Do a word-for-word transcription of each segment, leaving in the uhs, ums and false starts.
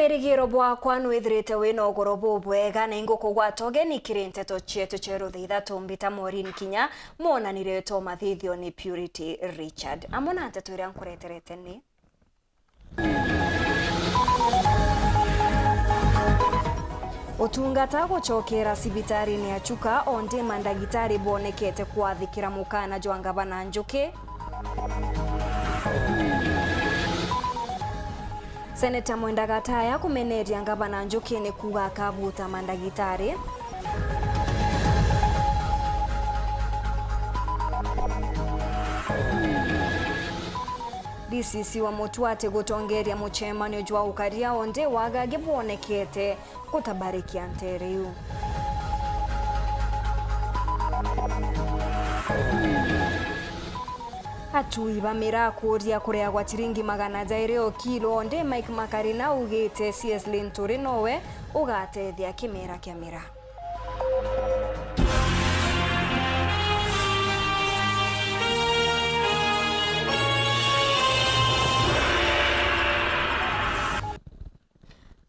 Wirigiro bwakwa nwithirite wina ugoro bubwega, na ingukugwata ugeni kiri nteto cietu cia rutha ithatu. Mbita Maureen Kinya, mwonanire twa mathithio ni Purity Richard. Amwe na nteto iria nkureterete ni: Utungata gucokera cibitarini ya Chuka, o ndi mandagitari bonekete kwathikira mukana jwa ngavana Njuki. Seneta Mwenda Gataya kumeneria ngavana Njuki ni kuuga akabuta mandagitari. D C C wa Mutuati gutongeria mucemanio jwa ukaria, o ndi wagagi bwonekete gutabarikia nteere iu. Atui ba miraa kuuria kureagwa ciringi magana jairi o kilo, o ndi Mike Makarina augite C S Linturi nowe ugatethia kimera kia miraa.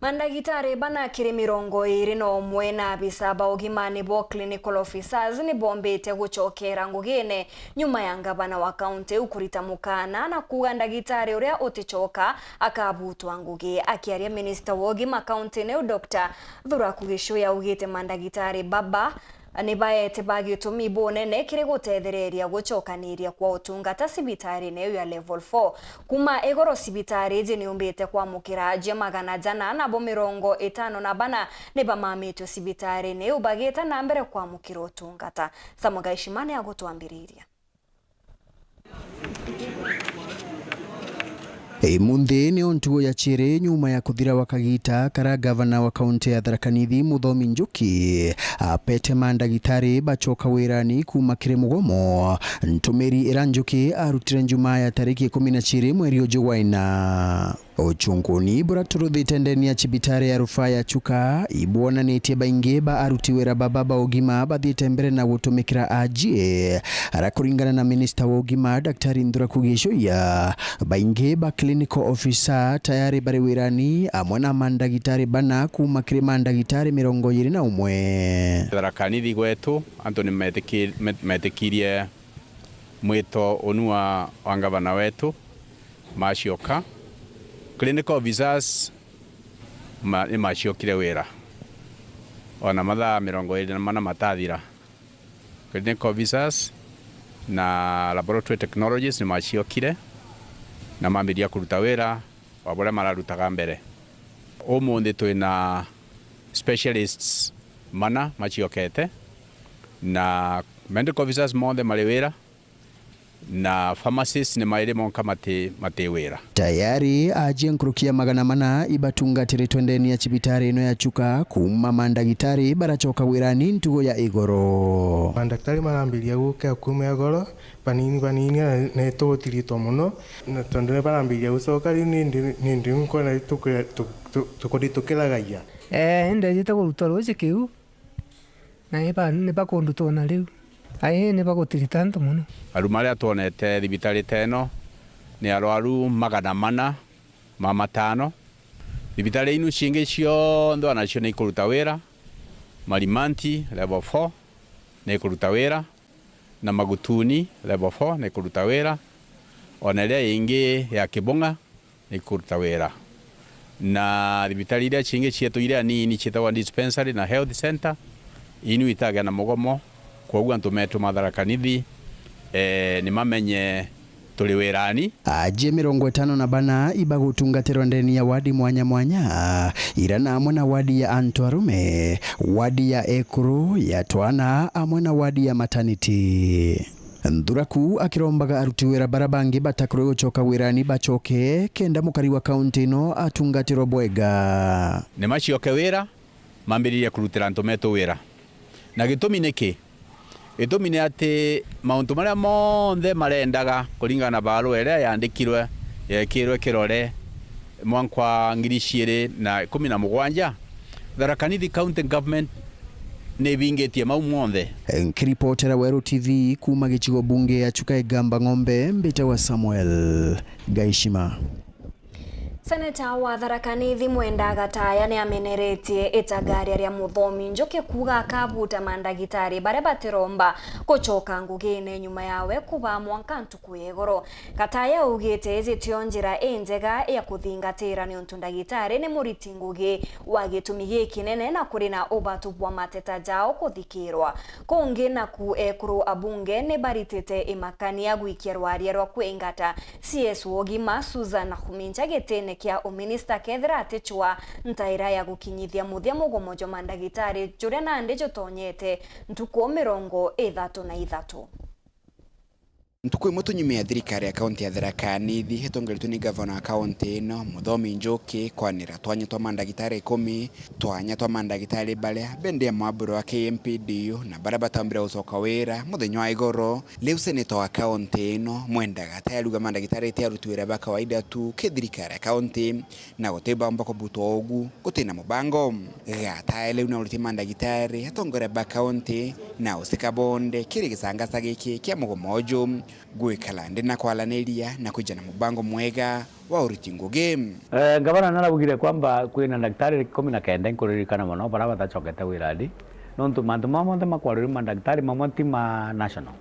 Mandagitari bana kiri mirongo iiri na umwe na abisa ba ugima nibo clinical officers ni bombite gucokera ngugine nyuma ya ngavana wa kaunti iu kurita mukana na kuuga ndagitari uria uticoka akabutwa ngugi. Akiaria minista wa ugima kaunti-ini iu, Doctor Thuraku Gichuya augite mandagitari baba ni baete ba gitumi bunene kiri gutethereria gucokaniria kwa utungata cibitarini iu ya level four. Kuma igoro, cibitari iji niumbite kwamukira ajia magana jana nabo mirongo itano na bana ni bamamitwe cibitarini iu bagita na mbere kwamukira utungata. Samuel Gaishima ni agutwambiriria. Imunthi nio ntugo ya ciiri nyuma ya kuthira wa kagita karia gavana wa kaunti ya Tharaka Nithi Muthomi Njuki apete mandagitari bacoka wirani kuuma kiri mugomo, ntumiri iria Njuki arutire Jumaa ya tariki ikumi na ciiri mweri uju wa ina. Uchunguni buria turuthite ndeni ya cibitari ya rufaa ya Chuka ibwonanitie baingi ba aruti wira baba ba ugima bathiite mbere na gutumikira ajie. Ara kuringana na minista wa ugima, Daktari Nthuraku Gichuya, baingi ba clinical officer tayari bari wirani, amwe na mandagitari bana kuuma kiri mandagitari mirongo iiri na umwe. Tharaka Nithi gwetu, antu ni metiki-, met-, metikirie mwito unu wa, wa ngavana wetu, macioka. Clinical officers ma-, ni maciokire wira. Ona mathaa mirongo iiri na mana matathira, clinical officers na laboratory technologists ni maciokire na mambiria kuruta wira wa buria mararutaga mbere. Umunthi twina specialists mana maciokete, na medical officers monthe mari wira, na pharmacists ni mairi monka mati, mati wira. Tayari ajie nkuruki ya magana mana ibatungatiritwe ndeni ya cibitari ino ya Chuka kuuma mandagitari baracoka wirani ntugo ya igoro. Mandagitari marambiria guka kuuma igoro, banini banini, na, na itugutiritwa mono, na tondu ni barambiria gucoka riu, ni ndi, ni ndi nkwona tukira-, tu-, tu-, tukuthi tukiragaia. Ee, indejite kurutwa ruuji kiu, na iba-, ni bakunduta ona riu. Ai, ni bagutirita antu mono. Aru maria twonete thibitari ta ino ni arwaru magana mana ma matano. Thibitari inu ciingi cionthe onacio ni ikuruta wira. Marimanti level four ni ikuruta wira, na Magutuni level four ni ikuruta wira, ona iria ingi ya Kibung'a ni ikuruta wira. Na thibitari iria ciingi cietu iria nini ciitagwa dispensary na health center, inu itagia na mugomo, kwoguo antu metu ma Tharaka Nithi, eh, ni mamenye turi wirani. Ajie mirongo itano na bana ibagutungatirwa ndeni ya wadi mwanya mwanya, ira na amwe na wadi ya antu arume, wadi ya ekuru, ya twana, amwe na wadi ya maternity. Nthuraku akirombaga aruti wira bara bangi batakurwe gucoka wirani bacoke, kenda mukari wa kaunti ino atungatirwe bwega. Ni macioke wira, mambiririe kurutira antu metu wira. Na gitumi niki? Gitumi ni ati mauntu maria monthe marendaga kuringana na barua iria yandikirwe, yekirwe kirore mwanka wa ngiri ciiri na ikumi na mugwanja, Tharaka Nithi County Government ni ibingitie mau monthe. Nkiripotera Weru T V kuuma gicigo bunge ya Chuka Igamba Ng'ombe, mbitagwa Samuel Gaishima. Seneta wa Tharaka Nithi Mwenda Gataya ni ameneretie itagaria ria Muthomi Njuki kuuga akabuta mandagitari baria batiromba gucoka ngugine nyuma yawe kuba mwanka ntuku ya igoro. Gataya augite iji tio njira injega ya kuthingatira niuntu ndagitari ni muriti ngugi wa gitumi gikinene na kuri na ubatu bwa mateta jao kuthikirwa. Kungi naku ekuru abunge ni baritite imakania gwikia rwaria rwa kwingata C S wa ugima Susan Nakhumicha gitine kia uminista kethira aticwa ntaira ya gukinyithia muthia mugomo jwa mandagitari juria nandi jutonyete ntuku mirongo ithatu na ithatu. Ntuku imwe tunyumia thirikari ya kaunti ya Tharaka Nithi itongeretwe ni gavana wa kaunti ino, Muthomi Njuki, kwanira twanya twa mandagitari ikumi, twanya twa mandagitari baria bendea mwamburo wa K M P D U na baria batambire gucoka wira muthenya wa igoro. Riu seneta wa kaunti ino, Mwenda Gataya, aruga mandagitari ti aruti wira ba kawaida tu ki thirikari ya kaunti, na guti baumba kubutwa ugu guti na mubango. Gataya riu nauritie mandagitari, atongoria ba kaunti na usika bonde kiri gisangasa giki kia mugomo uju, gwikara nthi na kwaraniria na kwija na mubango mwega wa uriti ngugi. Eh, ngavana naraugire kwamba kwina ndagitari ikumi na kenda, nkuririkana mono, baria batacokete wira ndi, nontu mantu mama monthe makwarirwe mandagitari mamwe ti ma national.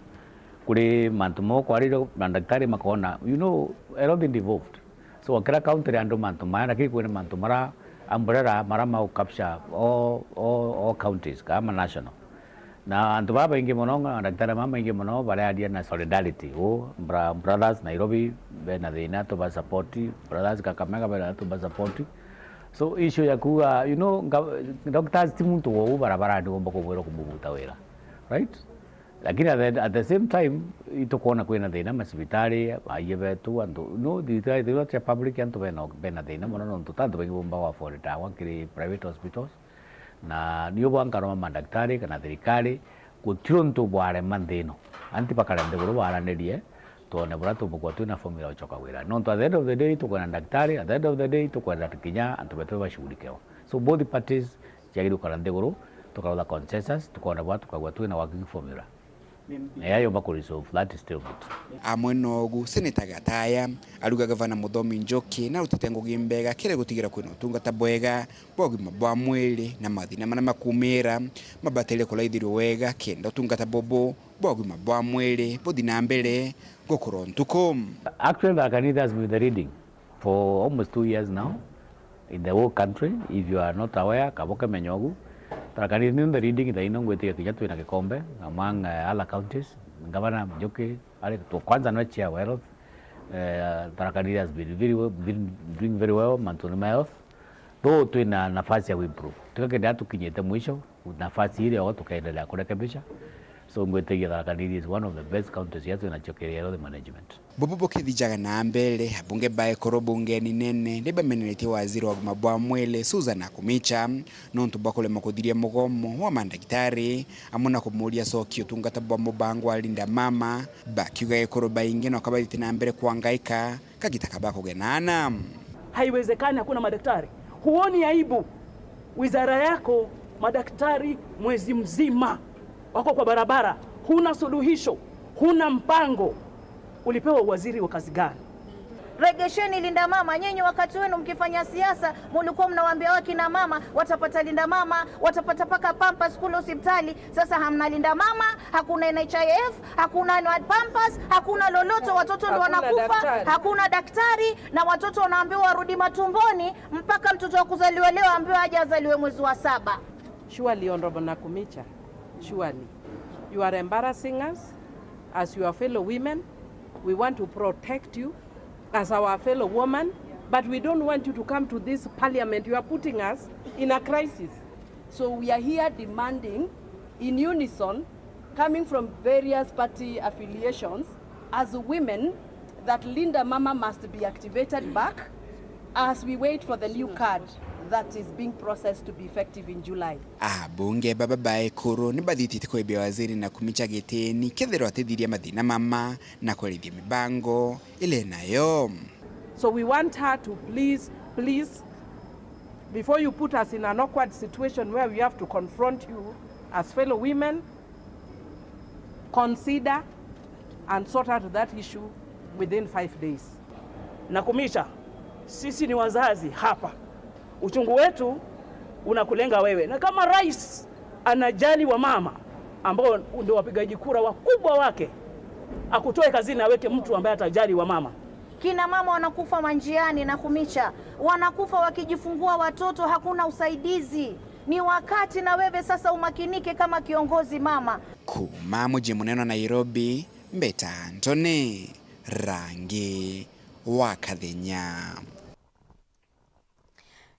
Kuri mantu mau kwarirwe mandagitari makona, you know, a lot devolved. So, kira county ri andu mantu maya, lakini kwina mantu mara umbrella, mara mau capture all, all, all counties, kana ma national. Na antu baba baingi mono, na ndagitari baba baingi mono, barearia na solidarity. U, bra-, brothers Nairobi, bena thina, tuba support. Brothers Kakamega, bena tuba support. So, issue ya kuga, you know, nga-, doctors ti muntu wou barabarani womba kubwirwa kumubuta wira. Right? Lakini at the, at the same time, itukwona kwina thina macibitari, aie betu, antu, no, thibitari cia public antu bena, bena thina mono, nontu ta antu baingi bomba gwa afford ndawa kiri private hospitals. Na niu bwankaroma mandagitari kana thirikari, guti untu bwarema nthi ino. Anti bakare nthiguru baranirie, twone buria tumukwa twina formula ucoka wira. Nontu at the end of the day, tukwenda ndagitari, at the end of the day, tukwenda kinya antu betu bashughulikiwa. So both parties ciagirwe gukara nthiguru, tukarotha consensus, tukona bwa tukagwa twina working formula. Na yayomba ku resolve that stalemate. Amwe nogu, Seneta Gataya aruga gavana Muthomi Njuki narutite ngugi mbega kiri gutigira kwina utungata bwega bwa ugima bwa mwiri na mathina maria makumira mabatere kuraithirwa wega kenda utungata bubu bwa ugima bwa mwiri buthi na mbere gukura ntuku. Actually, Tharaka Nithi has been the leading for almost two years now in the whole country. If you are not aware, kaba ukimenya ugu. Tharaka Nithi ni the leading, thaino ngwitikia kinya twina gikombe among, eh, other counties. Gavana Njuki ari tu, kwanza no chair wa health. Eh, Tharaka Nithi has been very well, been doing very well mantuni ma health. Though twina nafasi ya kuimprove. Tukakenderea tukinyite mwisho, nafasi ile yo tukaendelea kurekebisha. So ngwitikia Tharaka Nithi is one of the best counties yetu inachokeria health management. Bubu bukithijaga na mbere, abunge ba ekuru bungeni nene ni bameneretie waziri wa ugima bwa mwiri Susan Nakhumicha nontu bwa kurema kuthiria mugomo wa mandagitari amwe na kumuria acokie utungata bwa mubango wa Linda Mama, bakiuga ekuru baingi no kabathite na mbere kwangaika kagita kaba kugenaana. Haiwezekani hakuna madaktari. Huoni aibu? Wizara yako madaktari mwezi mzima wako kwa barabara, huna suluhisho, huna mpango. Ulipewa uwaziri wa kazi gani? Regesheni Linda Mama. Nyinyi wakati wenu mkifanya siasa, mulikuwa mnawaambia wakina mama watapata Linda Mama, watapata paka pampers kule hospitali. Sasa hamna Linda Mama, hakuna N H I F, hakuna Pampers, hakuna lolote, watoto ndo wanakufa, hakuna daktari, na watoto wanaambiwa warudi matumboni mpaka mtoto wa kuzaliwa leo ambiwa aje azaliwe mwezi wa saba. Surely, Honorable Nakhumicha, surely. You are embarrassing us as your fellow women. We want to protect you as our fellow woman, but we don't want you to come to this parliament. You are putting us in a crisis. So we are here demanding, in unison, coming from various party affiliations, as women, that Linda Mama must be activated back as we wait for the new card that is being processed to be effective in July. Abunge baba ba ekuru ni bathitite kwibia waziri Nakhumicha gitini kethirwa atithiria mathina mama na kwerithia mibango ile nayo. So we want her to please, please, before you put us in an awkward situation where we have to confront you as fellow women, consider and sort out that issue within five days. Nakhumicha, Sisi ni wazazi hapa. Uchungu wetu unakulenga wewe. Na kama rais anajali wamama ambao ndio wapigaji kura wakubwa wake, akutoe kazini, aweke mtu ambaye atajali wamama. Kina mama wanakufa manjiani na kumicha, wanakufa wakijifungua watoto, hakuna usaidizi. Ni wakati na wewe sasa umakinike kama kiongozi mama. Kuuma muji munene wa Nairobi, mbeta Anthony Rangi wa Kathenya.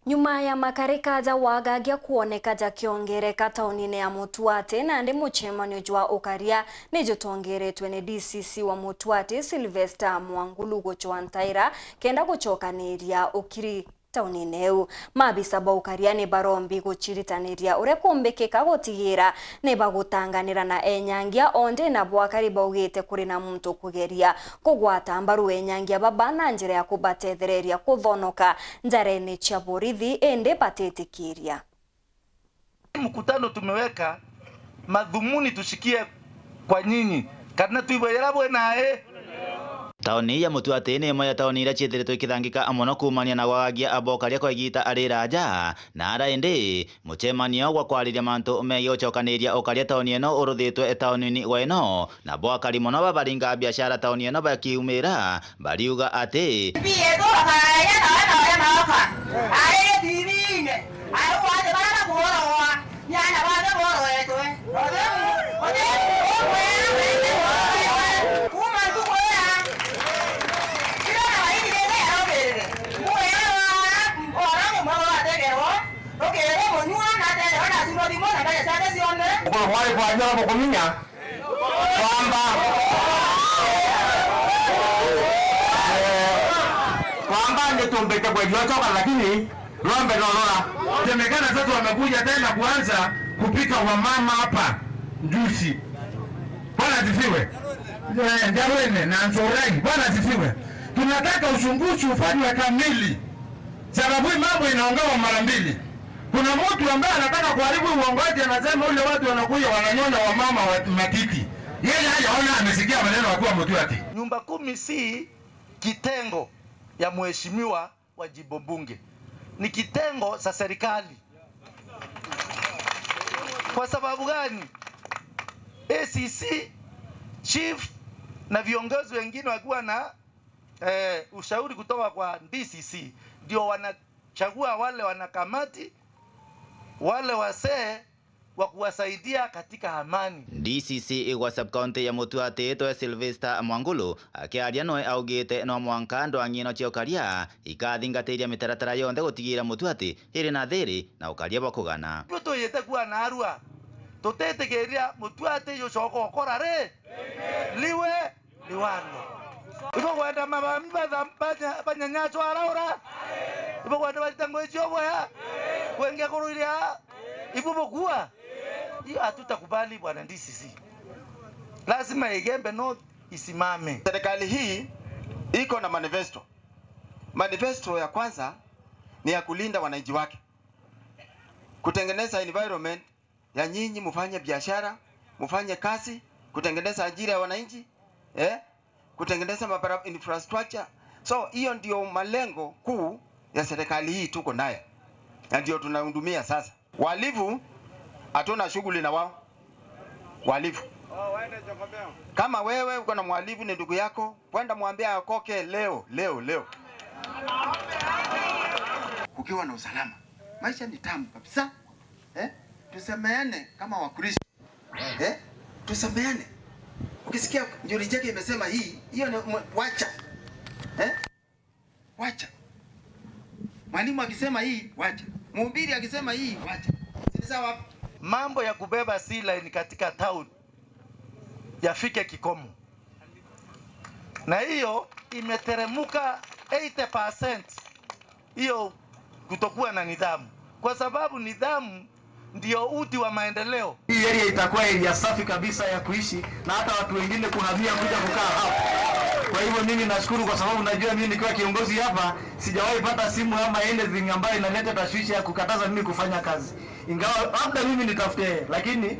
Nyuma ya makarika ja wagagia kwoneka jakiongereka taunine ya Mutuati, nandi mucemanio jwa ukaria ni jutongeretwe ni D C C wa Mutuati, Sylvester Mwangulu, gucwa ntaira kenda gucokaniria ukiri taunine iu. Maabisa ba ukaria ni barombi guciritaniria uria kumbikika gutigira ni bagutanganira na enyangia, onde na bwakari baugite kuri na muntu kugeria kugwata mbaru enyangia baba na njira ya kubatethereria kuthonoka njarene cia borithi, indi batitikiria. Mkutano tumeweka madhumuni tushikie kwa nyinyi, kana tuibwe yara bwe nae. Tauni ya Mutuati ni imwe ya tauni iria ciithiritwe ikithangika mono kuumania na gwagagia abokaria kwa igiita ari raaja, na ara indi mucemanio gwa kwariria mantu megie gucokaniria ukaria tauni ino uruthitwe taunini gwa ino, na bwakari mono babaringa biashara tauni ino bakiumira bariuga ati, Ukuru kwari kwajua bukuminya. Kwamba. Eh, kwamba ndio tumbete kwejochoka, lakini rombe nolora. Semekana sasa wamekuja tena kuanza kupika wamama hapa juzi. Bwana asifiwe. Eh, Njawene na Nzorai. Bwana asifiwe. Tunataka uchunguzi ufanywe kamili. Sababu hii mambo inaongewa mara mbili. Kuna mtu ambaye anataka kuharibu uongozi, anasema ule watu wanakuja wananyonya wamama wa matiti. Yeye hajaona, amesikia maneno akiwa Mutuati. Nyumba Kumi si kitengo ya mheshimiwa wa jimbo bunge. Ni kitengo cha serikali. Kwa sababu gani? A C C, chief na viongozi wengine wakiwa na eh, ushauri kutoka kwa D C C, ndio wanachagua wale wanakamati, wale wasee wa kuwasaidia katika amani. D C C igwa sub-county ya Mutuati itwe Sylvester Mwangulu akiaria noe augite no mwanka ndwang'ino cia ukaria ikathingatiria mitaratara yonthe gutigira Mutuati iri na thiri na ukaria bwa kugana. Ndio tuyite kuwa na arua, tutitikiria Mutuati jucoka ukora ri liwe liwano. Ibo kwenda mabami batha-, banya-, banyanyaswa araura. Ibo kwenda barita ngui cio boya. Kwenge kuruiria. Ibo bukua. Hiyo hatutakubali, bwana D C C. Lazima Igembe North isimame. Serikali hii iko na manifesto. Manifesto ya kwanza ni ya kulinda wananchi wake. Kutengeneza environment ya nyinyi mfanye biashara, mfanye kazi, kutengeneza ajira ya wananchi, eh? Kutengeneza mabara-, infrastructure. So, hiyo ndio malengo kuu ya serikali hii tuko nayo. Na ndio tunahudumia sasa. Wahalifu, hatuna shughuli na wao. Wahalifu. Kama wewe uko na mhalifu, ni ndugu yako, kwenda mwambie akoke leo, leo, leo. Kukiwa na usalama, maisha ni tamu kabisa. Eh? Tusemeane kama Wakristo. Eh? Tusemeane. Ukisikia Njuri Njeke imesema hii, hiyo ni mwe-, wacha. Eh? Wacha. Mwalimu akisema hii, wacha. Mhubiri akisema hii, wacha. Si ni sawa? Mambo ya kubeba sea line katika town yafike kikomo. Na hiyo imeteremuka eighty percent. Hiyo kutokuwa na nidhamu. Kwa sababu nidhamu ndio uti wa maendeleo. Hii area itakuwa area safi kabisa ya kuishi na hata watu wengine kuhamia kuja kukaa hapa. Kwa hivyo mimi nashukuru kwa sababu najua mimi nikiwa kiongozi hapa, sijawahi pata simu ama anything ambayo inaleta tashwishi ya kukataza mimi kufanya kazi. Ingawa labda mimi nitafute, lakini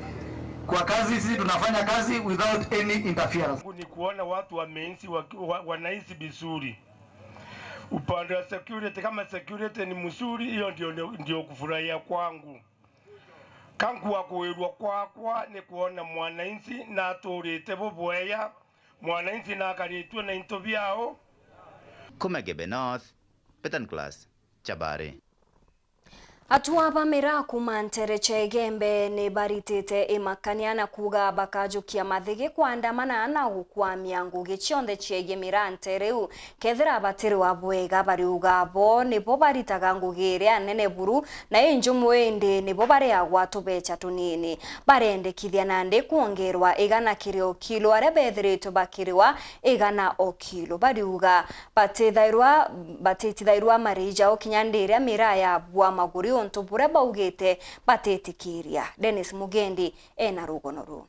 kwa kazi sisi tunafanya kazi without any interference. Ni kuona watu wameishi waki-, wa-, wanaishi vizuri. Upande wa security, kama security ni mzuri, hiyo ndio, ndio, ndio kufurahia kwangu. Ka nkua kuirwa kwakwa ni kuona mwananchi naturite bubweya, mwananchi nakaritue na into biao. Kuma Gebe North, Petan Class, Chabari. Atua ba miraa kuuma nteere cia Igembe ni baritite imakania na kuuga bakajukia mathigi kwandamana na gukwamia ngugi cionthe ciegie miraa nteere iu. Kethira batirwa bwega, bariuga bo nibo baritaga ngugi iria nene buru na injumu, indi nibo bareagwa tubecha tunini. Barendekithia nandi kwongerwa igana kiri o kilo aria bethiritwe bakiriwa igana o kilo. Bariuga batithairwa, batitithairwa marii jao kinya ndi iria miraa yabua maguri, untu buria baugite batitikiria. Dennis Mugendi ena rugono ruu.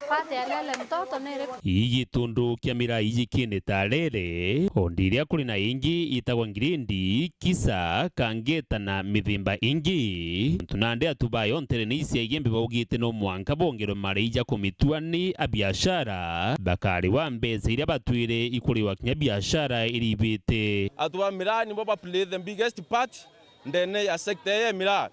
Pate ya lele mtoto ni iriku? Iji tundu kia miraa iji kini ta rere, o ndi iria kuri na ingi itagwa ngirindi, kisa, kangeta na mithemba ingi. Untu nandi atu bayo ntere ni iciagie mbi baugite no mwanka bongerwe marii ja kumitua ni abiashara, bakariwa mbeca iria batwire ikuriwa kinya biashara iribite. Atu ba miraa nibo ba play the biggest part ndene ya sector ya miraa.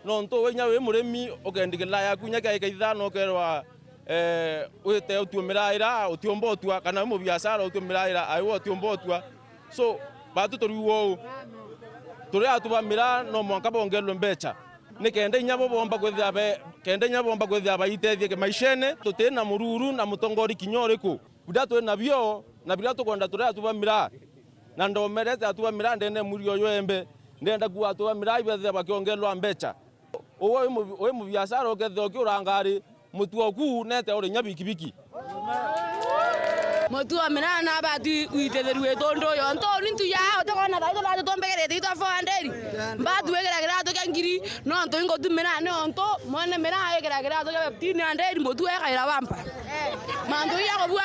Nontu we inya wi murimi, ukendikira yaku inya kiaika ithano, ukerwa, eh, wite utue miraa ira, utiumba utua, kana wi mubiashara utue miraa ira, aiwe utiumba utua. So, batu turiuga uu, turi atu ba miraa no mwanka bongerwe mbecha, ni kenda inya bo bomba kwithira be, kenda inya bomba kwithira baitethia kimaishene. Tuti na mururu na mutongori kinya uriku. Biria twi nabio na biria tukwenda turi atu ba miraa, na ndomerete atu ba miraa ndene mwiri uyu embe, ndenda kuuga atu ba miraa ibethire bakiongerwa mbecha. Uwe wi mu-, wi mubiashara ukethira ukiura ngari, mutuo ku nete uri nya bikibiki. Mutuo wa miraa na batu uitithirua itundu yo, ntu ni ntu ya utikona thai tuna tutumbikirite itwa four hundred. Mbatu ikira kiratu kia ngiri, nontu ingutu miraa niontu mwene miraa ikira kiratu kia fifteen hundred, mutuo ekaira wampa. Mantu iya kubua.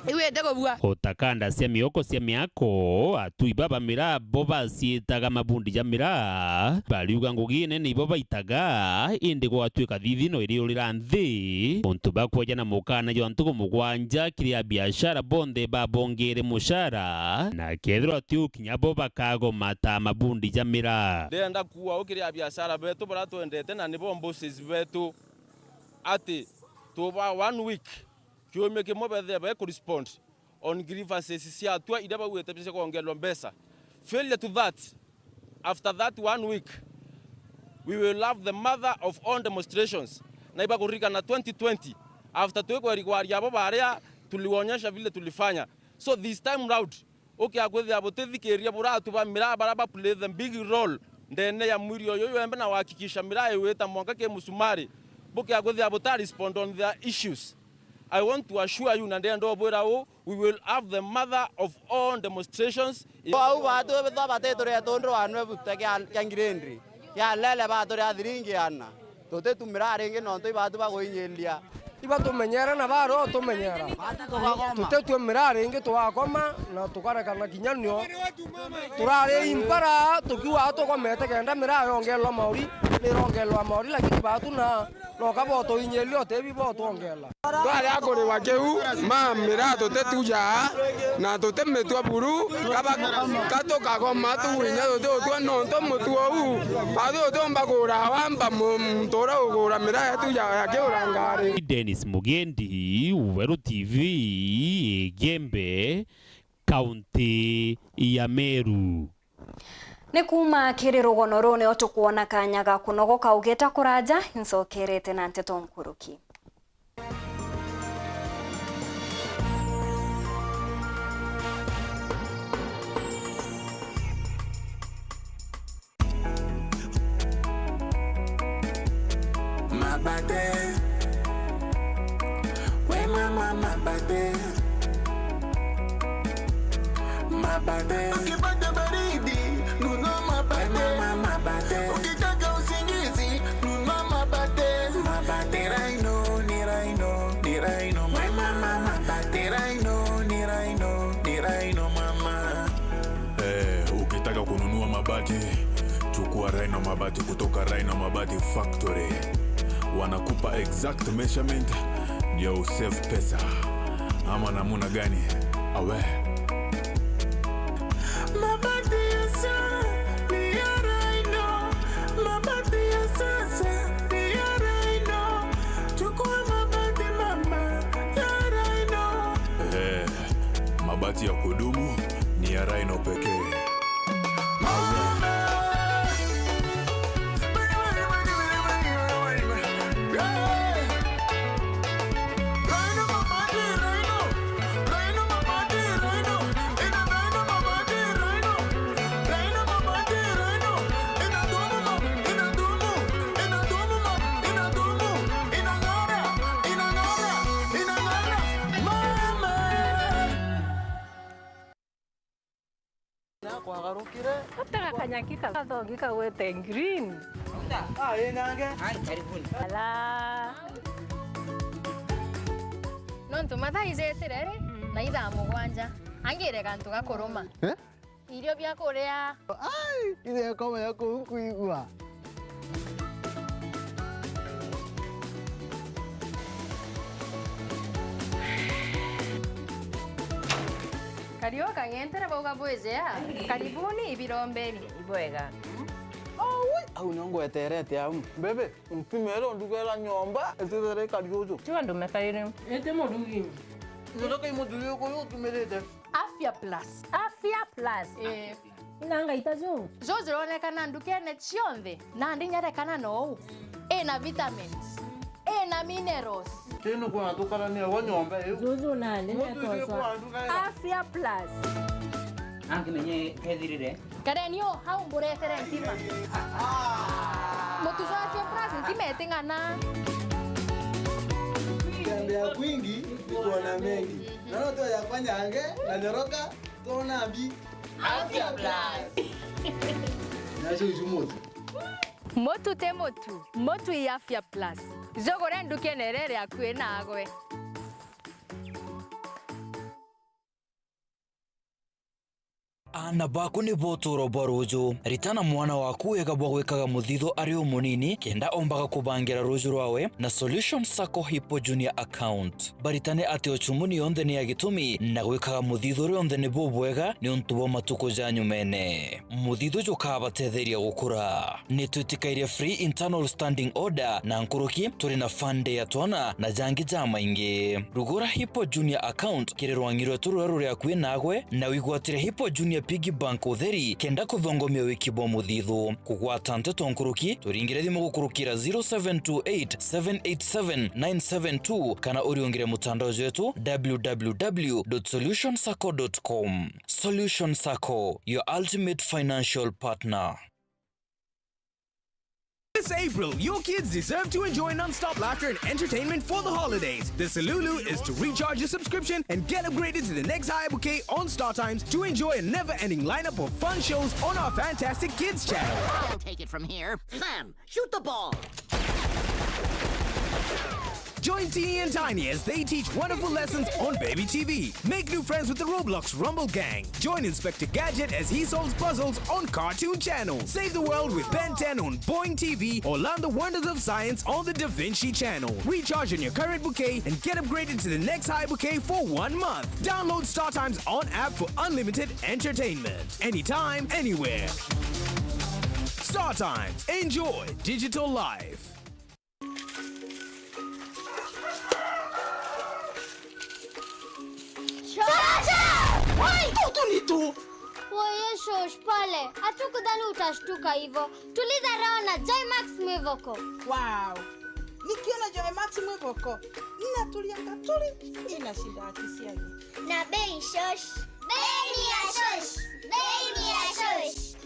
Iwite kubua. O ta kanda cia mioko cia miako, atui baba miraa bo baciitaga mabundi ja miraa, bariuga ngugi inene ibo baitaga, indi gwatuika thithino iriurira nthi. Untu bakweja na mukana jwa ntuku mugwanja kiri abiashara bonthe babongere mushara, na kethirwa tiu kinya bo bakagoma ta mabundi ja miraa. Ndenda kuuga ukiri abiashara betu baria twendete na nibo bosses betu, ati tuba one week, kiumia kimwe bethire be kurespond on grievances cia atua iria baugite cia kwongerwa mbeca. Failure to that, after that one week, we will have the mother of all demonstrations. Na ibakuririkana twenty twenty, after twikweri kwaria abo baria, tuliwaonyesha vile tulifanya. So this time round, ukia kwithia butithikiria buratu ba miraa baria ba play the big role ndene ya mwiri uyu wembe na wahakikisha miraa iwita mwanka ki musumari, bukia kwithia buta respond on their issues. I want to assure you, na ndenda ubwira uu, we will have the mother of all demonstrations. Au batu bethwa batituria tundu anwe bute kia, kia ngirindi, kia lele baturia thiringi ana. Tutitumira ringi nontu ibatu baguinyiria. Ibatumenyera na baro tumenyera. Tutetue miraa ringi, twakoma na tukarekana kinya nio. Turari impara tukiuga tukomete kenda miraa yongerwa mauri, nirongerwa mauri, lakini batu na noka botuinyiria utebi botwongera. Twari akuriwa kiu, ma miraa tutituja na tutimitua buru, kaba, katukagoma tuwinya tutiutua nontu mutuo uu, athu utiumba kura wamba mu-, muntu uria ugura miraa yetu ya, ya kiura ngari. Dennis Mugendi, Weru T V, Igembe, kaunti ya Meru. Ni kuuma kiri rugono ruu nio tukwona kanya ga kunogoka ugeta kuraja, incokerete na nteto nkuruki. Mabate. We mama mabate. Mabate. Ukipata baridi, nunua mabate. We mama mabate. Ukitaka usingizi, nunua mabate. Mabate. Ni Rhino, ni Rhino, ni Rhino, mama. We mama mabate. Ni Rhino, ni Rhino, ni Rhino, mama. Eh, ukitaka kununua mabati, chukua Rhino Mabati kutoka Rhino Mabati Factory. Wanakupa exact measurement ndio usave pesa. Ama namuna gani? Awe. Ya kudumu ni ya Rhino pekee. Na kwagarukire. Atega kanyaki ka-, gathogi kagwete green. Ah, ii nange. Ai, karibuni. Ala. Nontu mathaa ijetire ri, mm, na ithaa mugwanja. Angire gantu ga kuruma. Eh? Irio bia kuria. Ai, ithe akoma ya kuu nkuigua. Kariu kang'entere bauga bwijea. Karibuni ibirombeni. Ibwega. Aui, au nio ngweterete au. Mbebe, mpimere ndugera nyomba, itithere kariuju. Tiga ndume kairi. Ete murugi. Ndoka imuthuri uyu utumirite. Afya Plus. Afya Plus. Eh. Ina ngaita ju. Ju jironekana ndukene cionthe, nandi nyerekana nou. Ina vitamins. Ina minerals. Kinu kwa tukarania wa nyomba iu. Juju nandi. Mutu isi kwa nduka ira. Afya Plus. Angi menye kethirire. Kareni o hau mburetere ntima. Mutu jwa Afya Plus ntima iting'ana. Tembea kwingi, nikuona mengi. Naona tu ya kwanyange, na nyoroka, tuona mbi. Afya Plus. Nacio icu mutu. Mutu ti mutu, mutu i Afya Plus. Jugure ndukene iria iri akui nagwe. Aana baku nibo utuuro bwa ruuju. Ritana mwana waku wega bwa gwikaga muthithu ari umunini, kenda ombaga kubangira ruuju rwawe na Solution Sacco Hippo Junior Account. Baritane ati uchumuni yonthe ni ya gitumi, na gwikaga muthithu rionthe ni bubwega niuntu bwa matuku ja nyumene. Muthithu jukabatetheria gukura. Ni twitikairie free internal standing order na nkuruki, turi na fund ya twana na jangi jamaingi. Rugura Hippo Junior Account kiri rwangi rwetu ruria ruri akui nagwe, na wigwatire Hippo Junior Piggy Bank utheri kenda kuthongomia wiki bwa muthithu. Kugwata nteto nkuruki, turingire thimu gukurukira zero seven two eight, seven eight seven, nine seven two kana uriungire mutandao jwetu w w w dot solution sacco dot com. Solution Sacco, your ultimate financial partner. This April, your kids deserve to enjoy non-stop laughter and entertainment for the holidays. The Salulu is to recharge your subscription and get upgraded to the next higher bouquet on StarTimes to enjoy a never-ending lineup of fun shows on our fantastic kids channel. I'll take it from here. Sam, shoot the ball. Join Teeny and Tiny as they teach wonderful lessons on Baby T V. Make new friends with the Roblox Rumble Gang. Join Inspector Gadget as he solves puzzles on Cartoon Channel. Save the world with Ben ten on Boing T V or learn the wonders of science on the Da Vinci Channel. Recharge on your current bouquet and get upgraded to the next high bouquet for one month. Download StarTimes on app for unlimited entertainment. Anytime, anywhere. StarTimes. Enjoy digital life. Chacha! Wai! Tutu ni tu! Woye shosh pale, hatukudhani utashtuka hivyo. Tuliza roho na Joymax Mwivoko. Wow! Nikiona Joymax Mwivoko, ninatulia katuri, inashinda akisiagi. Na bei shosh. Bei ni ya shosh. Bei ni ya shosh.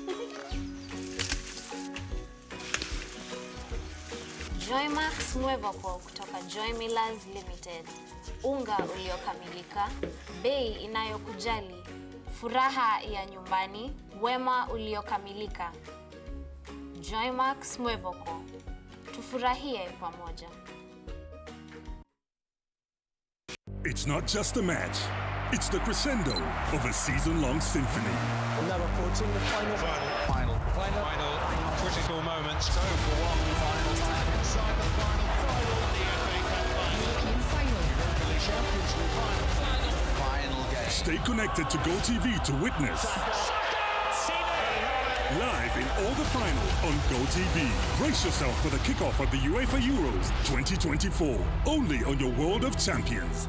Joymax Mwevoko kutoka Joy Millers Limited. Unga uliokamilika, bei inayokujali, furaha ya nyumbani, wema uliokamilika. Joymax Mwevoko, tufurahie pamoja. It's not just a match, it's the crescendo of a season-long symphony. We're now approaching the final. Final. Final. Final. Final. Critical moments. Two for one. Final time inside the final. Final. The F A Cup final. European final. Europa League Champions League final. Final. Final game. Stay connected to Go T V to witness. Live in all the finals on Go T V. Brace yourself for the kickoff of the UEFA Euros twenty twenty-four, only on your World of Champions.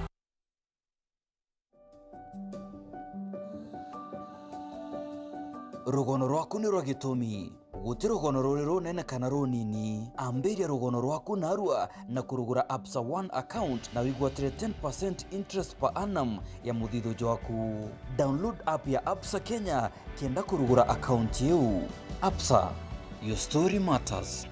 Rugono rwaku ni rwa gitumi. Guti rugono ruri runene kana runini. Ambiria rugono rwaku narua na kurugura Absa One account na wigwatire ten percent interest per annum ya muthithu jwaku. Download app ya Absa Kenya kenda kurugura account iu. Absa, your story matters.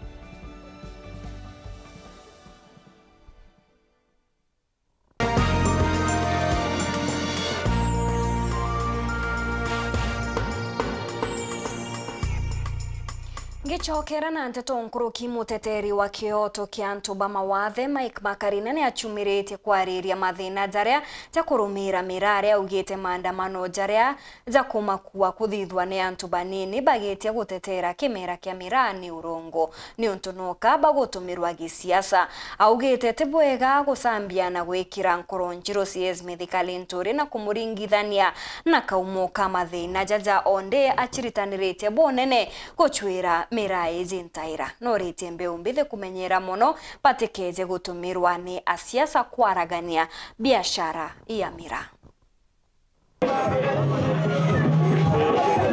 Ngicokera na nteto nkuruki, muteteri wa kioto kia antu ba mawathe Mike Makarina ni achumiritie kwariria mathina jaria ja kurumira miraa, augite maandamano jaria ja kumakua kuthithwa ni antu banini bagitia gutetera kimera kia miraa ni urongo, niuntu noka bagutumirwa gisiasa. Augite ti bwega gucambia na gwikira nkoro njiru C S Mithika Linturi na kumuringithania na kaumo ka mathina jaja, onde achiritaniritie bunene gucwira miraa iji ntaira. Noritie mbeu mbithi kumenyera mono batikeje gutumirwa ni asiasa kwaragania biashara ya miraa.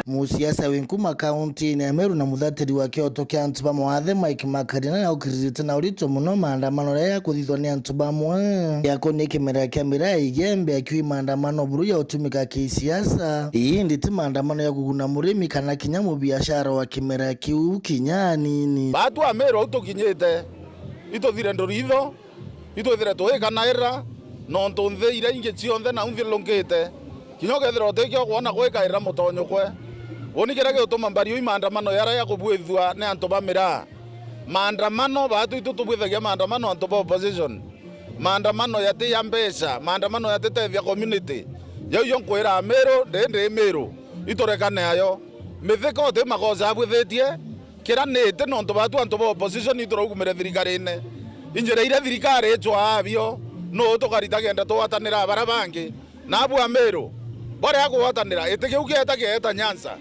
Musiasa wi nkuma kauntiine ya Meru na muthatiri wa kioto kia antu ba mawathe Mike Makarina niaukiriritie na urito mono maandamano jaria jakuthithwa ni antu bamwe. Yakonie kimera kia miraa Igembe, akiuga maandamano buru ya utumika kisiasa, indi ti maandamano ya kuguna murimi kana kinya mubiashara wa kimera kiu kinya anini. Baatu a Meru au tukinyite, ituthire nduritho, itwithire tuikanaira, nontu nthi iria ingi cionthe nau nthiururukite, kinya ukethirwa utikio kwona gwikaira mutonyokwe. Uni kiria giutuma mbari ui maandamano jaria jakubuithua ni antu ba miraa. Maandamano, baatu itu tubuithagia maandamano antu ba opposition. Maandamano jati ja mbeca, maandamano jatitethia community. Jau jo nkwira Amiru, ndi ndi Miru, iturekane ayo. Mithika uti makosa abwithitie, kira niti nontu baatu antu ba opposition ituraugumire thirikarine. Injira iria thirikari icwaa abio, nuu tukarita kenda tugwatanira baria bangi? Nabu Amiru, baria akugwatanira, iti kiu kieta kieta Nyanza.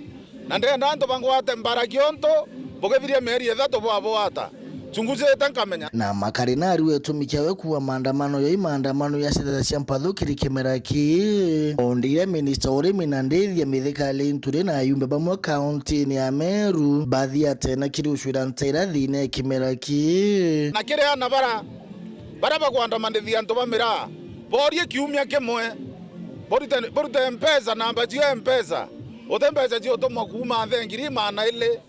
Na ndenda antu bangwate mbara kiontu bugithiria mieri ithatu bwabwata. Chunguzite nkamenya. Na Makarina ariwe gitumi kiawe kuuga maandamano jai maandamano ja ciaca cia mpathu kiri kimera kii. Onde iria minista wa urimi na ndithia Mithika Linturi na ayumbe bamwe kauntiine ya Meru bathiate na kiri ucwira ntaira thiine ya kimera kii. Na kiri ana bara, bara bagwandamanithia antu ba miraa, borie kiumia kimwe, borute, borute mpesa, namba cia mpesa, uti mbeca ciutumwa kuuma nthi ngiri maana ili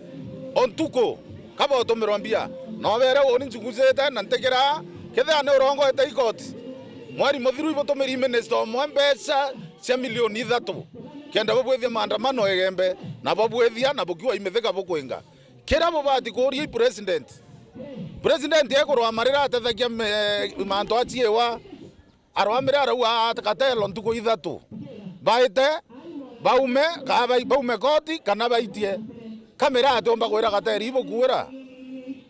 o ntuku, ka bautumirwa mbia. Na ubere uni nchunguzite na ntikiraa, kethira ni urongoete ikoti, mweri muthiru ibutumiri minista umwe mbeca cia milioni ithatu, kenda bubwithia maandamano Igembe, na babwithia na bukiwa i Mithika bukwinga. Kira bubati kuuria i president. President ekurwa marira atethagia me-, mantu aciiwa. Arwamire arauga, "Katelo ntuku ithatu. Baite, baume, ka bai-, baume koti, kana baitie." Kamera atiumba kwira Katelo ibukuura.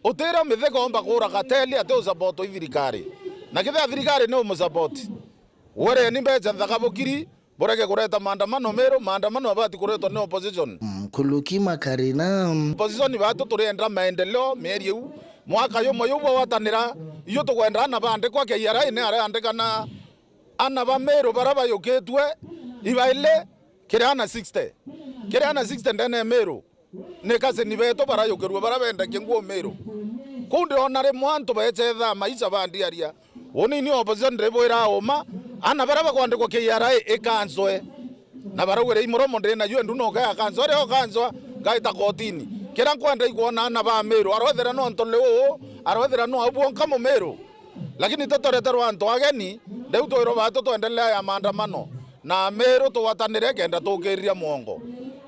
Utira Mithika umba kuura Katelo ati usupport i thirikari. Na kethira thirikari ni umusupport, wereni mbeca nthaka bukiri, burege kureta maandamano Meru, maandamano abati kuretwa ni opposition. Nkuruki Makarina. Opposition batu turienda maendeleo mieri iu. Mwaka jumwe juu bwagwatanira, iyo tukwenda ana baandikwa K R A ni areandikana. Ana ba Meru bara bayukitue ibaili kiri ana sixty. Kiri ana sixty ndene ya Meru ni kasini betu barayukirue bara bendekie nguo Meru. Kuu ndiona rimwe antu bechethaa maisha bandiaria. Uni ni opposition ndibwira uma, ana bara bakwandikwa K R A ikanswe. Na baraugire i muromo ndi na jue ndu no kaya kanswa, ria ukanswa ngaita kotini. Kira nkwenda ikwona ana ba Meru, arwethira no ntole uu, arwethira no au bwonka Mumiru. Lakini tutoreterwa antu ageni, riu twirwa batu twendelea ya maandamano. Na Meru tugwatanire kenda tukiriria mwongo.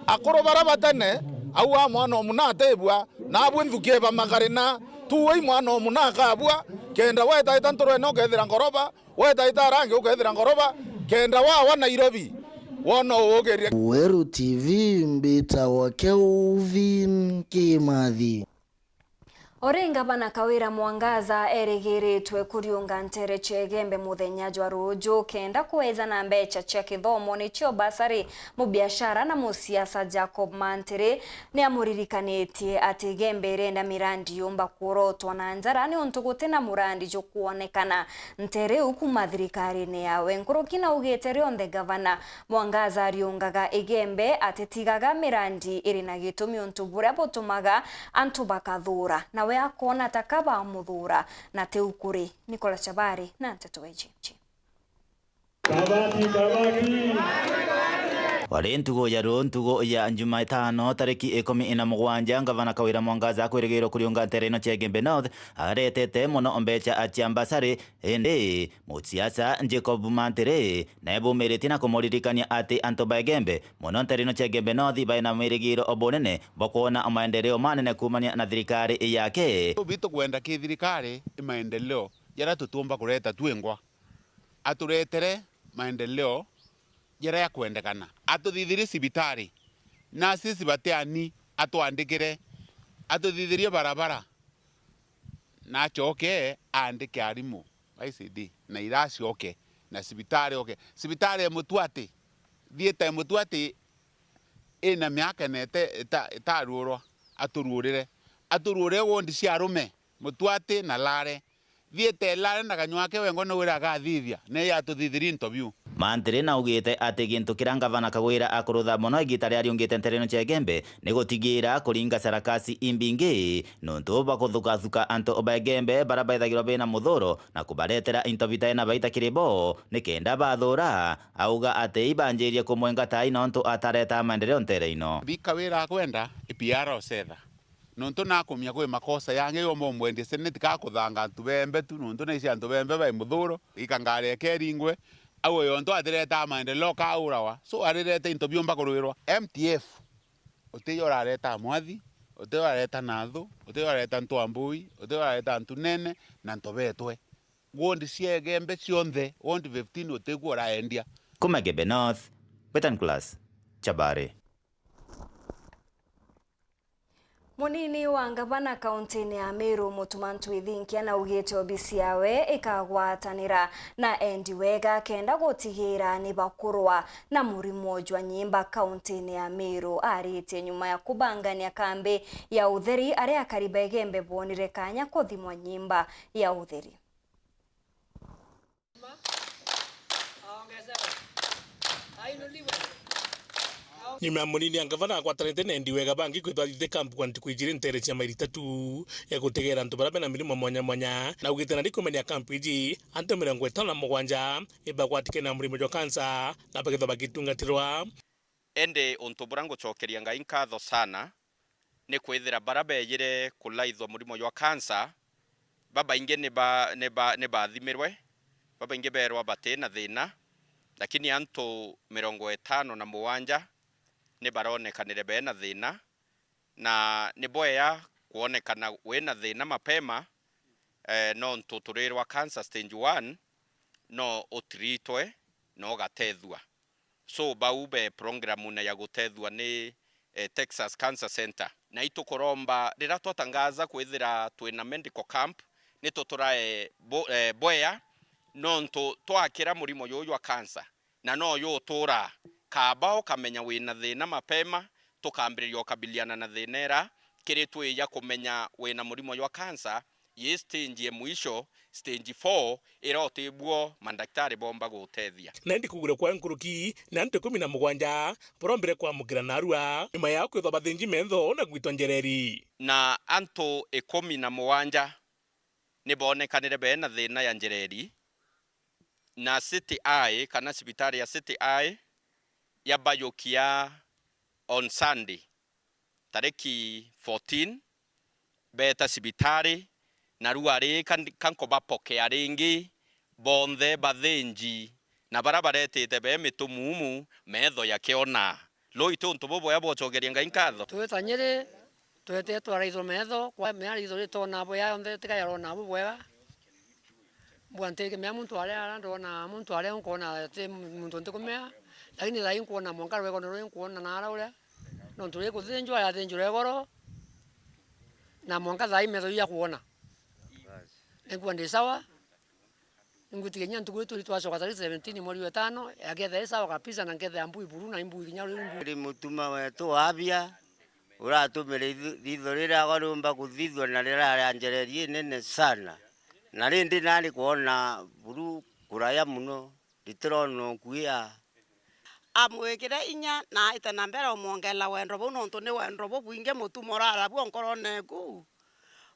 Akuru bara batene, au a mwana omuna atibua, nabu nthuki ba Makarina, tuui mwana omuna akabua, kenda wetaita nturwene ukethira ngoroba, wetaita arangi ukethira ngoroba, kenda wawa Nairobi, wona ugukiria. Weru T V, mbitagwa Kelvin Kimathi. Ori ngavana Kawira Mwangaza erigiritwe kuriunga ntere cia Igembe muthenya jwa ruju kenda kweja na mbecha cia kithomo nicio basari, mubiashara na musiasa Jacob Mantiri niamuririkanitie ati Igembe irenda mirandi yumba kurotwa na njara niuntu guti na murandi jukwonekana ntere iu kuma thirikarine yawe. Nkuruki naugite rionthe gavana Mwangaza ariungaga Igembe atitigaga mirandi iri na gitumi untu buria butumaga antu bakathura, nawe akoona ta ka bamuthuura, na tiu kuri. Nicholas Chabari na nteto iji. Kabati, kabati. Wari ntugo ya ruu, ntugo ya Jumatano, tariki ikumi na mugwanja, ngavana Kawira Mwangaza akwirigirwo kuriunga ntere ino cia Igembe North, aretete mono mbecha cia mbasari, indi musiasa Jacob Mantiri nebumiritie na kumuririkania ati antu ba Igembe, mono ntere ino cia Igembe North, baina mirigiro bunene bwa kwona maendeleo manene kuumania na thirikari yake. Bitu kwenda ki thirikari i maendeleo jaria tutiumba kureta twingwa. Aturetere maendeleo jaria jakwendekana. Atuthithirie cibitari, nurses batiani, atwandikire, atuthithirie barabara, na acoke aandike arimu ba E C D, na iraci oke, na cibitari oke. Cibitari e Mutuati, thieta e Mutuati ina miaka ina ite-, ita-, itaruurwa, aturuurire. Aturuurire wondi cia arume, Mutuati na Lare. Thieta e Lare na kanyua ake wengwa niwe uri agathithia, na iyatuthithirie into biu. Mantiri naugite ati gintu kiria ngavana Kagwira akurutha mono igita riria ariungite ntere ino cia Igembe ni gutigira kuringa sarakasi imbingi, nontu bwa kuthukathuka antu ba Igembe baria baithagirwa bena muthuro na kubaretera into bitai na baita kiri bo, nikenda bathura. Auga ati ibanjirie kumwenga tai nontu atareta maendeleo ntere ino. Bi Kawira akwenda, i P R Osetha. Nontu nakumia kwi makosa yangi yomba umbwendie seneti ka kuthanga antu bembe tu, nontu naici antu bembe bai muthuro, ikangaria keringwe, au yontu atireta maendeleo kaurawa, so arirete into biumba kurwirwa. M T F, utiyo urareta Mwathi, utiyo urareta Nathu, utiyo urareta Ntwambui, utiyo urareta Ntunene, na Ntobetwe. Wondi cia Igembe cionthe, wondi fifteen utikuo uraendia. Kuma Igembe North, Betan Class, Chabari. Munini wa ngavana kauntine ya Meru, Mutuma Ntwithinkia, naugite obisi yawe ikagwatanira na endi wega kenda gutigira ni bakurwa na murimo jwa nyimba kauntine ya Meru. Aritie nyuma ya kubangania kambi ya utheri, aria akari ba Igembe bonire kanya kuthimwa nyimba ya utheri. Nyuma ya munini ya ngavana agwatanite na endi wega bangi kwithwa athithie kambi kwa ntuku ijiri ntere cia mairi itatu ya gutegera antu baria bena mirimo mwanya mwanya, na augite nari kumenya kambi iji antu mirongo itano na mugwanja ibagwatike na murimo jwa kansa na bakithwa bagitungatirwa. Indi untu buria ngucokeria Ngai nkatho sana ni kwithira baria beejire kulaithwa murimo jwa kansa, babaingi ni ba-, ni ba-, ni baathimirwe, babaingi beerwa bati na thiina, lakini antu mirongo itano na mugwanja ni baronekanire beena thiina, na ni bwea kwonekana wina thiina mapema, eh, nontu turirwa cancer stage one, no utreatwe na ugatethua. So, bau be programune ya gutethua ni, eh, Texas Cancer Center. Na itukuromba, riria twatangaza kwithira twina medical camp, ni tuturae bo-, eh, bwea, nontu twakira murimo juju jwa cancer, na no juturaa. Kaba ukamenya wina thiina mapema, tukambiriria ukabiliana na thiina ira, kiri twija kumenya wina murimo jwa cancer, yi stage ya mwisho, stage four, ira utibwo mandaktari bomba gutethia. Na indi kugwirwa kwa nkuruki ni antu ikumi na mugwanja barombire kwamukira narua, nyuma yao kwithwa bathinji metho na gwitwa njereri. Na antu ikumi na mugwanja ni boonekanire beena thiina ya njereri, na City Eye, kana cibitari ya City Eye, yabajukia on Sunday, tariki fourteen, beeta cibitari, na rua ri ka, ka nkubapokea ringi, bonthe bathinji, na baria baretite be mitumumu, metho yakiona. Ruu iti untu bubwega bwocokeria Ngai nkatho? Twita Nyeri, twete twaraithwa metho, kwa mea ritho ritona bwega yonthe, tika yarona bubwega. Mbua ntirimea muntu aria, aria ndona muntu aria nkwona ti muntu ntikumea, lakini thaai nkwona mwanka rwegone ruu nkwona na aria uria, nontu ri kuthinjwa yathinjirwe igoro, Na mwanka thaa ii metho iu ya kwona. Ningwa ndi sawa. Ningwitikia kinya ntuku iu turi twacoka tarehe seventeen mweri wa itano, yakethira i sawa kabisa na nkethira mbui buru na imbui kinya riu mbui. Ndi mutuma wetu wa abia, uratumire ithu-, ritho riria riumba kuthithua na riraria njereri inene sana. Na rindi nari kwona buru kuraya muno, nditirona ukuia. Amwikire inya na aite na mbere umwongerera wendo buu, nontu ni wendo bubwingi mutuma urara buo nkorone eku.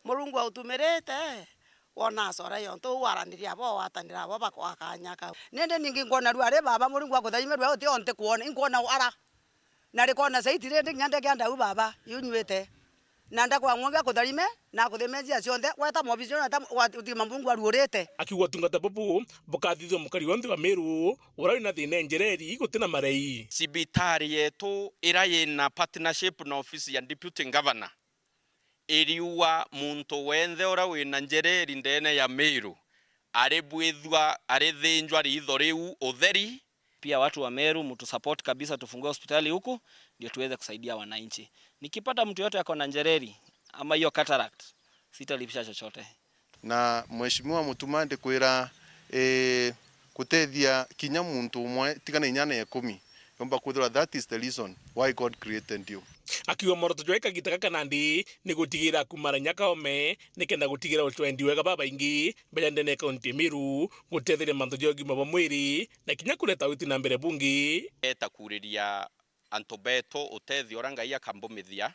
Murungu autumirite, wona acora yontu uu waranirie abo, watanira abo bakwa kanya kau. Nindi ningi nkwona riu ari baba, Murungu akuthaime riu uti o nti kwona, inkwona ara. Na rikona saiti rindi kinya ndeke andau baba, iu nywite. Na ndakwang'wa akutharime, na akuthime njia cionthe, weta mobisi jona ta wa-, utima Murungu aruurite. Akiuga utungata bubu bukathithua mukari wonthe wa Meru uria wina thina enjereri guti na marei. Cibitari yetu ira yina partnership na ofisi ya Deputy Governor, iriuga muntu wenthe uria wina njereri ndene ya Meru, aribwithua, arithinjwa riitho riu utheri. Pia watu wa Meru, mtu support kabisa, tufungue hospitali huku, ndio tuweze kusaidia wananchi. Nikipata mtu yote ako na njereri ama hiyo cataract, sitalipisha chochote. Na Mheshimiwa Mutuma, ndikwira, eh, gutethia kinya muntu umwe, tiga na inya na ikumi, yomba kwithirwa that is the reason why God created you. Akiuga mworoto jwa kagita gaka nandi ni gutigira kumara inya kaome, nikenda gutigira utwendi wega babaingi baja ndene ya kaunti ya Meru, gutetheria mantu ja ugima bwa mwiri, na kinya kureta witi na mbere bungi. Eta kuriria antu betu utethio uria Ngai akambumithia.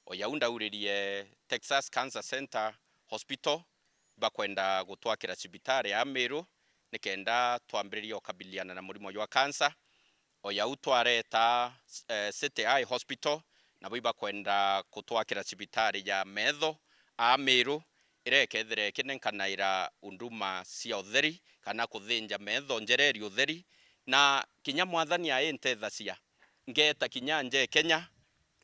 O jau ndauririe Texas Cancer Center Hospital, bakwenda gutwakira cibitari ya Meru nikenda twambiririe ukabiliana na murimo jwa cancer. O jau twareta, eh, City Eye Hospital, nabo ibakwenda kutwakira cibitari ya metho a Meru, iria ikethira ikinenkanaira huduma cia utheri kana kuthinja metho njereri utheri, na kinya Mwathani aintethacia. Ngeeta kinya nja e Kenya,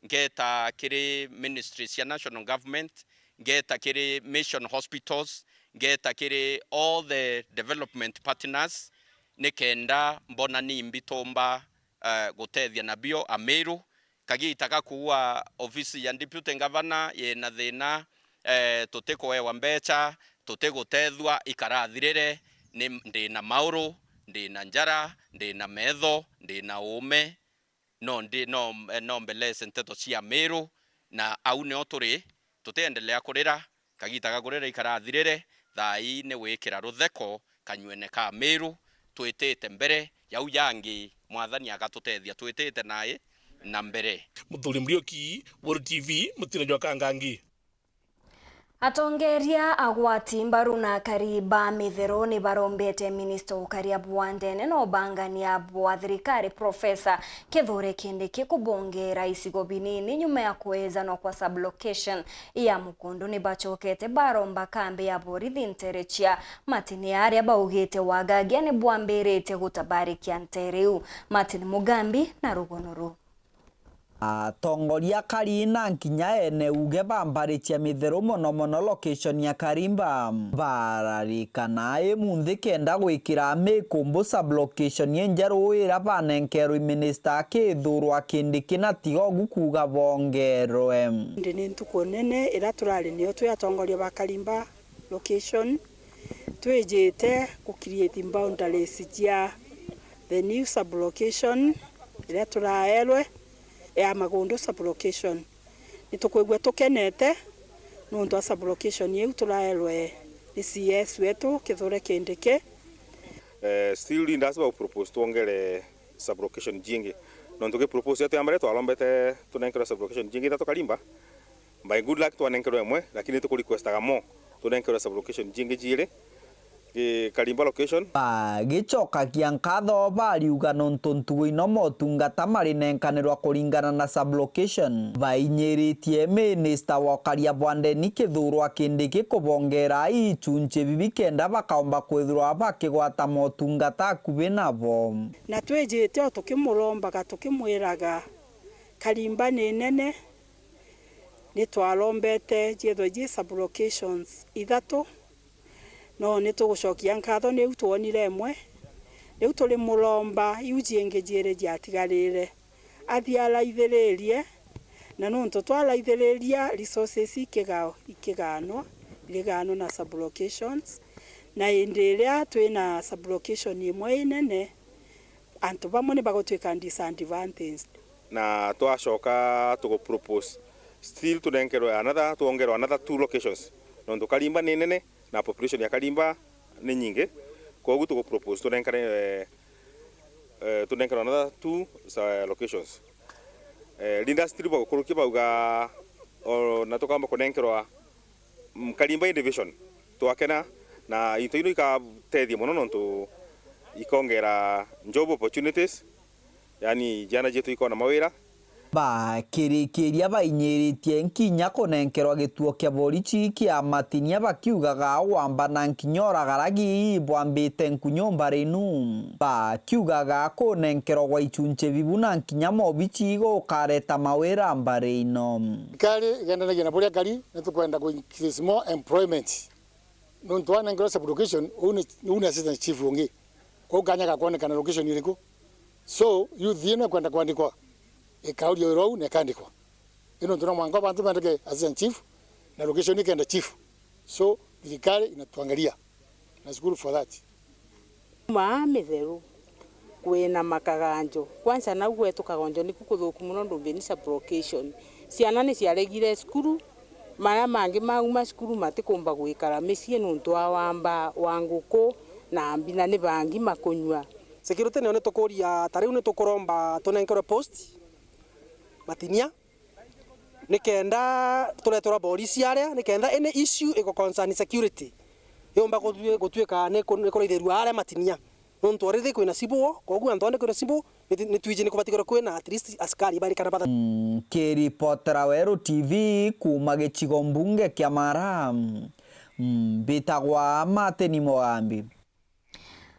ngeeta kiri ministry cia national government, ngeeta kiri mission hospitals, ngeeta kiri all the development partners, nikenda mbona ni mbi tumba, eh, gutethia nabio Amiru. Kagita ga kuua ofisi ya deputy governor yina thina, eh, tutikuewa mbecha, tutigutethua, ikarathirire, ni, ndina mauru, ndina njara, ndina metho, ndina uume. No ndi, no, no mbeleze nteto cia Miru, na au nio turi, tutiendelea kurira, kagita ga kurira ikarathirire, thaa ii ni gwikira rutheko kanyuene ka Miru, twitite mbere, jau jangi Mwathani agatutethia twitite nai na mbere. Muthuri Muriuki, Weru T V, mutino jwa Kangangi. Atongeria, agwati mbaru na akari ba mithero ni barombete minista ukaria bwa ndene na ubangania bwa thirikari, Profesa Kithure Kindiki, kubongera icigo binini nyuma ya kwejanwa kwa sublocation ya Mukundu. Ni bacokete baromba kambi ya borithi ntere cia Matini, aria baugite wagagia ni bwambiritie gutabarikia ntere iu. Martin Mugambi na rugono ruu. Atongoria akari na nkinya ene uge ba mbari cia mithero, mono mono location ya Karimba, bararikana imunthi kenda gwikira mikumbu sub location injeru ira banenkerwe minista akithurwa Kindiki, na tiga ugu kuuga bongerwe. Indi ni ntuku nene ira turari nio twi atongoria ba Karimba location, twijite ku create boundaries cia the new sub location iria turaerwe ya Magundu sub location. Ni tukwigua tukenete nontu wa sub location iu turaerwe ni C S wetu Kithure Kindiki. Eh, still leaders ba propose twongere sub location jingi. Nontu ki propose yetu ya mbere twarombete tunenkerwe sub location jingi ithatu Karimba. By good luck twanenkerwe imwe, lakini tuku requestaga more tunenkerwe sub location jingi jiiri, ki Karimba location. Bagicokagia nkatho bariuga nontu ntugo ino motungata marinenkanirwa kuringana na sub location, bainyiritie minista wa ukaria bwa ndeni Kithure Kindiki kubongera ichunchi bibi kenda bakaomba kwithirwa bakigwata motungata akubi nabo. Na twijite o tukimurombaga tukimwiraga, Karimba ni nene, ni twarombete jiethwe ji sub locations ithatu, no ni tugucokia nkatho niu twonire imwe, riu turi muromba iu jingi jiiri jiatigarire. Athii araithiririe, Na nontu twaraithiriria resources ikigao-, ikigaanwa, irigaanwa na sub-locations, na indi iria twina sub-location imwe inene, antu bamwe ni bagutwika disadvantaged. Na twacoka tugu propose still tunenkerwe another, twongerwe another two locations. Nontu Karimba ni nene, na population ya Karimba ni nyingi, kwogu tugu propose tunenkane, eh, eh, tunenkerwe another two sa-, locations. Eh, leaders still bagukurukia bauga, o, na tukamba kunenkerwa, mm, Karimba division, twakena, na into ino ikatethia mono nontu ikongera job opportunities, yani ciana cietu ikona mawira. Bakirikiria bainyiritie nkinya kunenkerwa gituo kia borichi kia Matinia, bakiugaga wamba na nkinya uragaragi bwambite nku nyomba rinu. Bakiugaga kunenkerwa gwa ichunche bibu na nkinya mobichi gukareta mawira mbari ino. Thirikari igendanagia na buria ngari, ni tukwenda ku increase more employment. Nontu wanenkerwa sub-location, uu ni, uu ni assistant chief ungi. Kwou kanya ga kwonekana location iriku? So, youth ino ikwenda kwandikwa, ikauria wira uu na ikandikwa. Ino nontu no mwanka bantu bendeke assistant chief, na location ikenda chief. So, thirikari inatuangalia. Nashukuru for that. Maa mitheru, kwina makaganjo. Kwanza nau gwetu Kagonjo niku kuthuku mono Ndumbini sub-location. Ciana ni ciaregire cukuru, maria mangi mauma cukuru matikumba gwikara micii nontu wa wamba wa nguku na mbi na ni bangi makunyua. Security niyo nitukuria, ta riu nitukuromba tunenkerwe post Matinia, nikenda tureterwa borisi aria, nikenda any issue igo concern security yomba gutui-, gutuika ni ku-, ni kuraithirua aria Matinia. Nontu already kwina civil war, koguo antu aria kwina civil, ni, ni twiji ni kubatigirwa kwina at least askari bairi kana batha-. Nkiripotera Weru T V kuuma gicigo mbunge kia Mara, mbitagwa Martin Mugambi.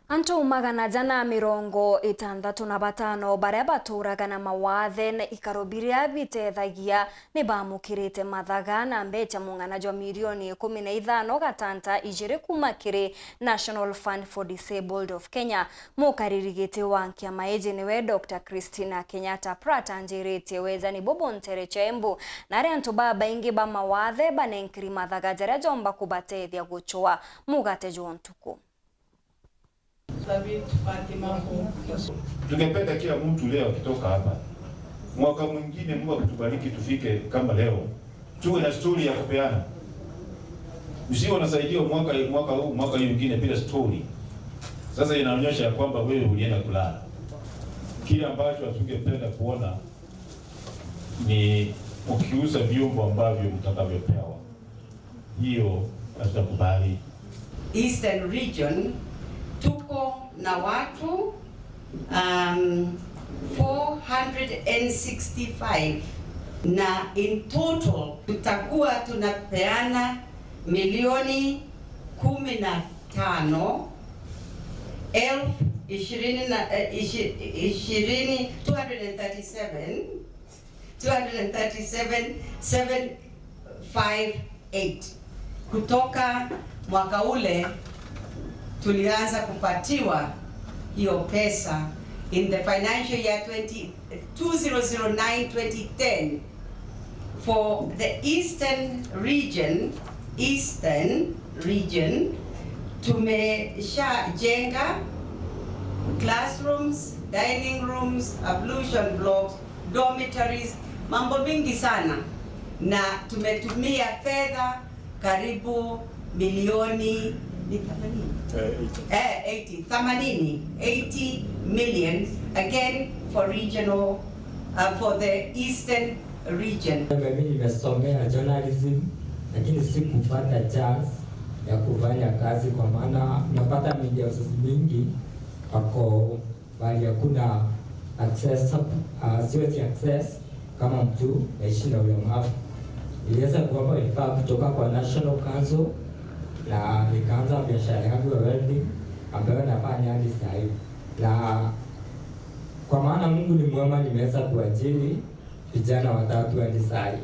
Antu magana jana mirongo itantatu na batano baria baturaga na mawathe na ikaro biria bitethagia ni baamukirite mathaga na mbecha mung'ana jwa milioni ikumi na ithano gatanta ijiri kuuma kiri National Fund for Disabled of Kenya. Mukariri giti wa nkiama iji niwe Doctor Christina Kenyatta Pratt anjiritie wejani bubu ntere cia Embu, na aria antu babaingi ba mawathe banenkiri mathaga jaria jomba kubatethia gucua mugate jwa ntuku. Tungependa kila mtu leo akitoka hapa, mwaka mwingine Mungu akitubariki tufike kama leo, tuwe na story ya kupeana. Usiwe unasaidiwa mwaka, mwaka huu, mwaka hii mwingine bila story. Sasa inaonyesha ya kwamba wewe ulienda kulala. Kile ambacho hatungependa kuona ni ukiuza vyombo ambavyo mtakavyopewa. Hiyo hatutakubali. Eastern Region tuko na watu, um, four hundred and sixty-five, na in total tutakuwa tunapeana milioni kumi na tano elfu ishirini na, eh, ishi-, ishirini, two hundred and thirty-seven, two hundred and thirty-seven, seven five eight. Kutoka mwaka ule tulianza kupatiwa hiyo pesa in the financial year twenty, two zero zero nine, twenty ten, for the Eastern Region, Eastern Region, tumeshajenga classrooms, dining rooms, ablution blocks, dormitories, mambo mingi sana, na tumetumia fedha karibu milioni, ni themanini? Eh, eighty. Eh, eighty, themanini, eighty million, again for regional, uh, for the Eastern Region. Mimi nimesomea journalism, lakini sikupata chance ya kufanya kazi, kwa maana unapata media houses mingi wako bali hakuna access, uh, siwezi access kama mtu naishi na ulemavu. Niliweza kuomba vifaa kutoka kwa National Council na nikaanza biashara yangu ya welding ambayo nafanya hadi saa hii. Na kwa maana Mungu ni mwema, nimeweza kuajiri vijana watatu hadi saa hii.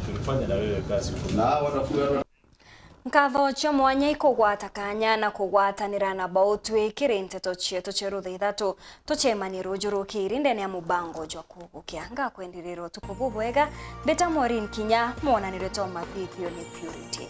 Tulifanya na wewe kazi huko. Na wanafunzi Nkatho cia mwanya ikugwata kanya na kugwatanira na bau twi kiri nteto cietu cia rutha ithatu. Tucemanie ruju rukiri ndene ya mubango jwa kugukia. Ngakwendirira utuku bubwega. Mbita Maureen Kinya, mwonanire twa mathithio ni Purity.